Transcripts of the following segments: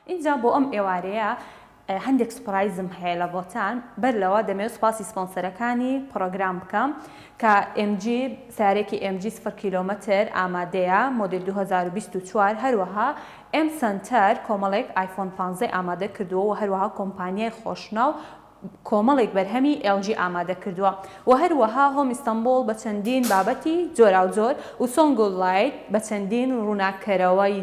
ئینجا بۆ ئەم ئێوارەیە هەندێک surprise م هەیە لە بۆتان، بەر لەوە دەمەوێت سوپاسی سپۆنسەرەکانی پڕۆگرام بکەم کە MG سەیارەیەکی MG سفر کیلۆمەتر ئامادەیە مۆدیل 2024 هەروەها ئێم سەنتەر کۆمەڵێک ئایفۆن پانزەی ئامادە کردووە و هەروەها کۆمپانیای خۆشناو کۆمەڵێک بەرهەمی ئێڵ جی ئامادە کردووە و هەروەها هۆم ئیستەنبوڵ بە چەندین بابەتی جۆراوجۆر و سۆنگول لایت بە چەندین ڕووناککەرەوەی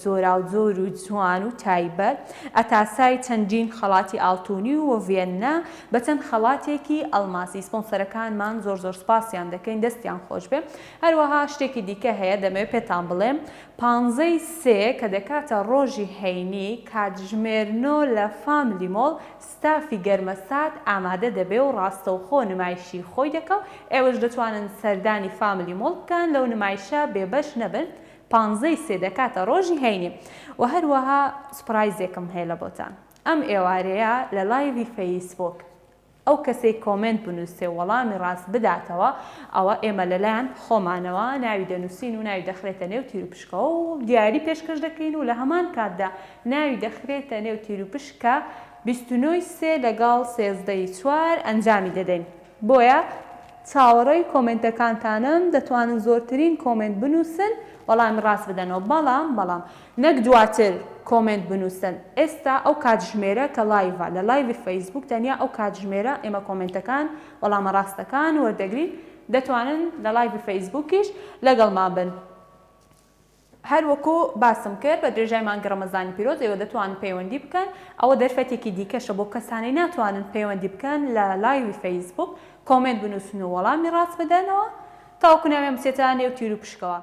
جۆراوجۆر و جوان و تایبەت، ئەتاسای چەندین خەڵاتی ئاڵتونی و ڤیەننا بە چەند خەڵاتێکی ئەڵماسی، سپۆنسەرەکانمان زۆر زۆر سوپاسیان دەکەین دەستیان خۆشبێ. هەروەها شتێکی دیکە هەیە دەمەوێت پێتان بڵێم، پانزەی سێ کە دەکاتە ڕۆژی هەینی کاتژمێر نۆ لە فاملی مۆڵ ستافی گەرمەسات ئامادە دەبێ و ڕاستەوخۆ نمایشی خۆی دەکا و ئێوەش دەتوانن سەردانی فاملی مۆڵ بکەن لەو نمایشە بێبەش نەبن پانزەی سێ دەکاتە ڕۆژی هەینی وە هەروەها surprise ێکم هەیە لە بۆتان ئەم ئێوارەیە لە live ی فەیسبووک ئەو کەسەی comment بنووسێ و وەڵامی ڕاست بداتەوە ئەوە ئێمە لەلایەن خۆمانەوە ناوی دەنووسین و ناوی دەخرێتە نێو تیروپشکەوە و دیاری پێشکەش دەکەین و لە هەمان کاتدا ناوی دەخرێتە نێو تیروپشکە 29 ی سێ لەگەڵ 13 ی چوار ئەنجامی دەدەین بۆیە چاوەڕێی کۆمێنتەکانتانم دەتوانن زۆرترین comment بنووسن وەڵامی ڕاست بدەنەوە بەڵام بەڵام نەک دواتر comment بنووسن ئێستا ئەو کاتژمێرە کە live ە لە live ی فەیسبووک تەنیا ئەو کاتژمێرە ئێمە کۆمێنتەکان وەڵامە ڕاستەکان وەردەگرین دەتوانن لە live ی فەیسبووکیش لەگەڵمان بن. هەر وەکو باسم کرد بە درێژای مانگی ڕەمەزانی پیرۆز ئێوە دەتوانن پەیوەندی بکەن، ئەوە دەرفەتێکی دیکەشە بۆ کەسانەی ناتوانن پەیوەندی بکەن لە live ی فەیسبووک comment بنووسن و وەڵامی ڕاست بدەنەوە تاوەکو ناویان بچێتە نێو تیروپشکەوە.